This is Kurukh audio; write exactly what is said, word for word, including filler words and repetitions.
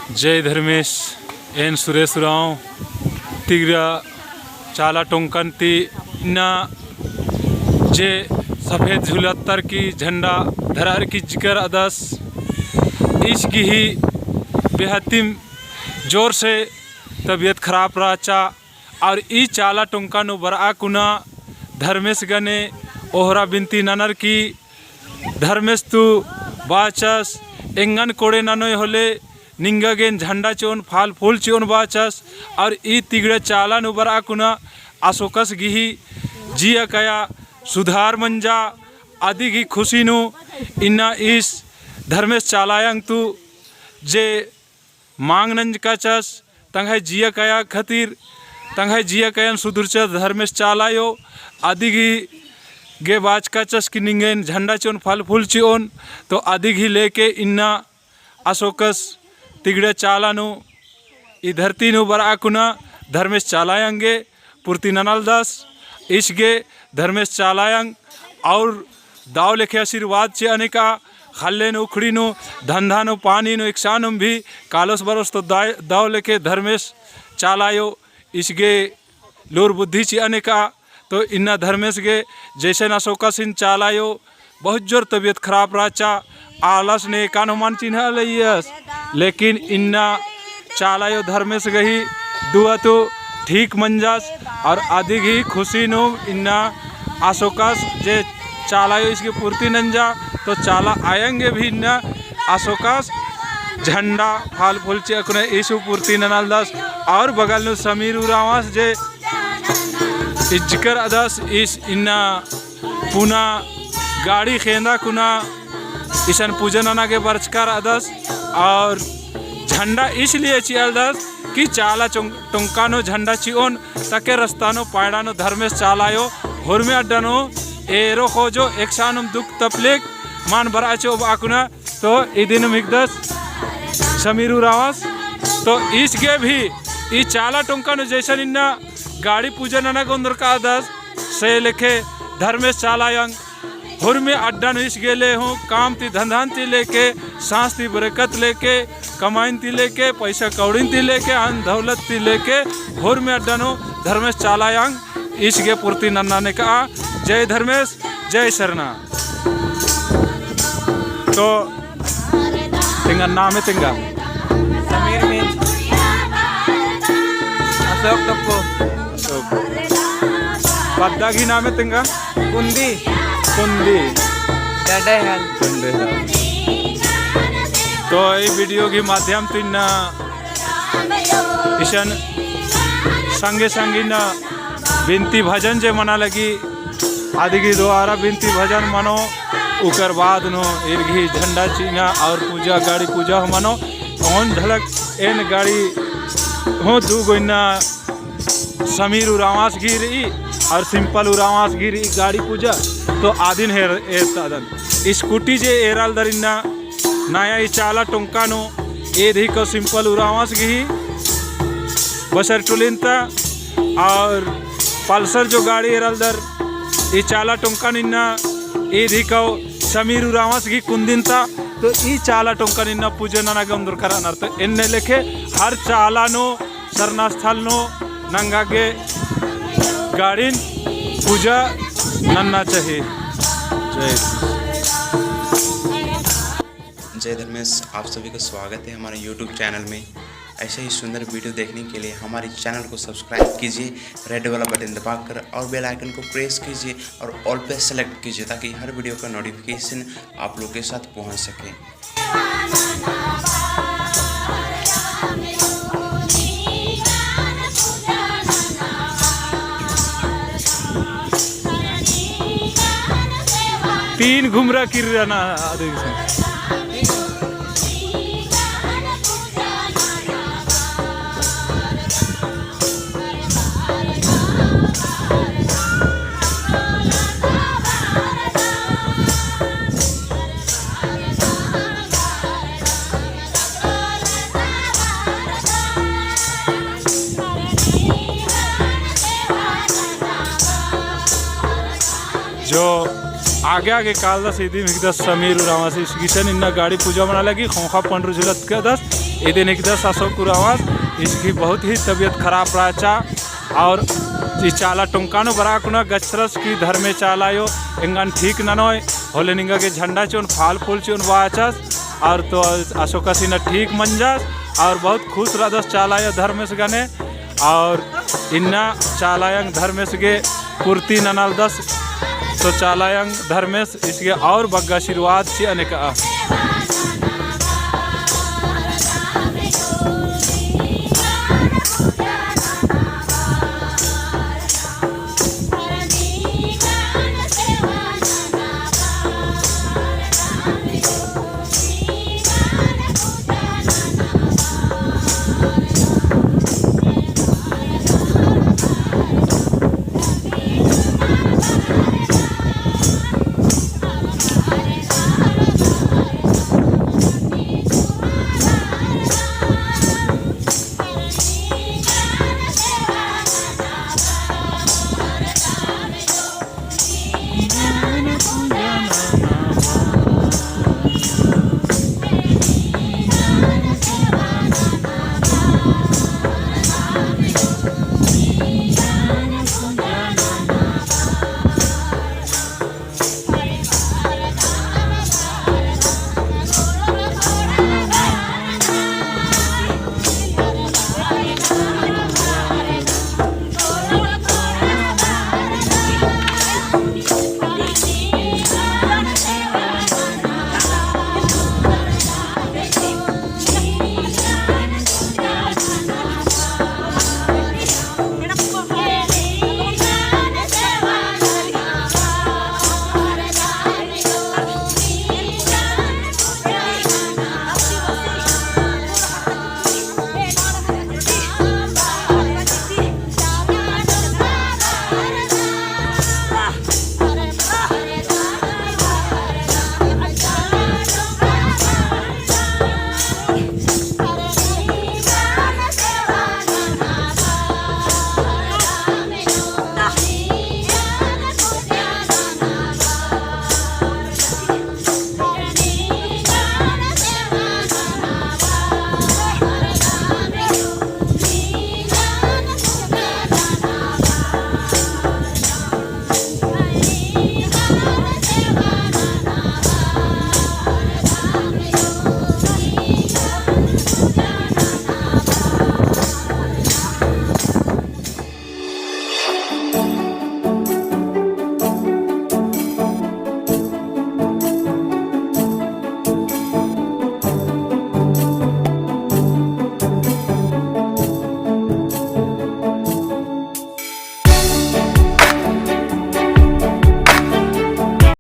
जय धर्मेस, एन सुरेश उराँव, तिगड़ा चाला टोंकन ती इन्ना जे सफेद झुलत्तर की झंडा धरअर की जिकर अदस, ईस गही बेहतिम जोर से तबियत खराब रहचा, और ई चाला टोंका नू बरआ कुना धर्मेस गने ओहरा बिनती ननर की धर्मेस तू बाचस, एंगन कोड़े ननोय होले निंगा गे एन झंडा चिओन, फाल फूल चिओन बाचस, और ई तिगड़ा चाला नू बरआ कुना असोकस गही जिया कया सुधार मंजा, अदी गही खुशी नू इन्ना ईस धर्मेस चालायंग तू जे मांग नंजकाचस, तंग्है जिया कया खतिर, तंग्है जिया कयन सुधुरचस धर्मेस चालायो, अदी गही गे बाचकाचस कि निंगेन झंडा चिओन, फल फूल चिओन, तो अदी गही लेके इन्ना असोकस तिगड़ा चाला नू ई धरती नू बरआ कुना धर्मेस चालायंग गे पुरती ननालदस, ईस गे धर्मेस चालायंग और दव लेखे आशीर्वाद चिअने का, ख़ल्ले नू उखड़ी नू, धंधा नू, पानी नू, एकसानुम भी कालोस बरोस तो दाय-, दव लेखे धर्मेस चालायो ईस गे लूर बुद्धि चिअने का। तो इन्ना धर्मेस गे जैसन असोकसिन चालायो बहुत जोर तबियत खराब रहचा, आलस ने एकान हूँ मल चिन्हआ लगियस, लेकिन इन्ना चालायो धर्मेस गही दुआ तू ठीक मंजस और अदी गही खुशी नू इन्ना असोकस जे चालायो ईस गे पुरती नंजा, तो चालायंग गे भी इन्ना असोकस झंडा फाल फूल चिआ कुना ईस हूँ पुरती ननालदस। और बगल नू समीर उराँवस जे इज्जकर अदस ईस इन्ना पुना गाड़ी खेंदा कुना इसन पूजा नना गे बरचकर अदस। और झंडा इसलिए चिअलदस कि चाला चों-, टोंका नू झंडा चिओन ताके रस्ता नू पायड़ा नू धर्मेस चालायो होरमे अड्डा नू एरो खोजो एकसानुम दुख तपलेक मान बरआ चिओ बआ कुना। तो इदिन मिगदस समीर उराँवस। तो ईस गे भी ई चाला टोंका नू जैसन इन्ना गाड़ी पूजा नना गे ओन्दरकादस, से लेखे धर्मेस चालायंग होरमे अड्डा नू ईस गे ले हूँ काम ती धंधान ती लेके, साँस ती बरकत लेके, कमाइन ती लेके, पैसा कौड़िन ती लेके, अन दौलत ती लेके, होरमे अड्डा नू धर्मेस चालायंग ईस गे पुरती नन्ना नेकआ। जय धर्मेस, जय सरना। तो तेंगा नामे तेंगा? समीर मिंज। अशोक टप्पो। अशोक। पद्दा गही नामे तेंगा? कुंदी। कुंदी। डंडे हल। डंडे हल। तो ई video गही माध्यम ती इन्ना इसन संगे संगे इन्ना बिनती भजन जे मना लगी, अदी गही द्वारा बिनती भजन मनो, उकर बाद नू ईर गही झंडा चिअना और पूजा, गाड़ी पूजा हूँ मनो। ओन झलक एन गाड़ी हूँ दू गो इन्ना समीर उराँवस गही रई और सिंपल उराँवस गही रई गाड़ी पूजा, तो आदिन हेर-, एरतादन। Scooty जे एरालदर इन्ना नया ई चाला टोंका नू, ईद हिको सिंपल उराँवस गही बसर टोलिन ता, और Pulsar जो गाड़ी एरालदर ई चाला टोंका नू इन्ना, ईद हिको समीर उराँवस गही कुंदिन ता। तो ई चाला टोंका नू इन्ना पूजा नना गे ओन्दरकर रअनर। तो एन्ने लेखे हर चाला नू सरना स्थल नू नंगा गे गाड़िन पूजा नन्ना चाहिए। जय। जय धर्मेश, आप सभी का स्वागत है हमारे YouTube channel में। ऐसे ही सुंदर video देखने के लिए हमारे channel को subscribe कीजिए red वाला button दबाकर और bell icon को press कीजिए और all पे select कीजिए ताकि हर video का notification आप लोग के साथ पहुंच सके। तीन घुमरा किर्रा ना आदमी से। जो आगे आगे कालदस इदिम हिकदस समीर उराँवस ईस गे इसन इन्ना गाड़ी पूजा मना लगी ख़ोख़ा पंडरू झुलत कादस। इदिन हिकदस अशोक उराँवस, इसकी बहुत ही तबीयत खराब रहचा। और ई चाला टोंका नू बरआ कुना गच्छरस की धर्मे चाला अयो एंगन ठीक ननोय, होले निंगा गे झंडा चिओन, फाल फूल चिओन बाचस, और तो अशोकस इन्ना ठीक मंजस, और बहुत खुश रअदस चाला अयो धर्मेस गने। और इन्ना चाला अयंग धर्मेस गे पूर्ति ननालदस, तो चाला अयंग धर्मेस इसगे और बग्गे आशीर्वाद चिअन एकआ।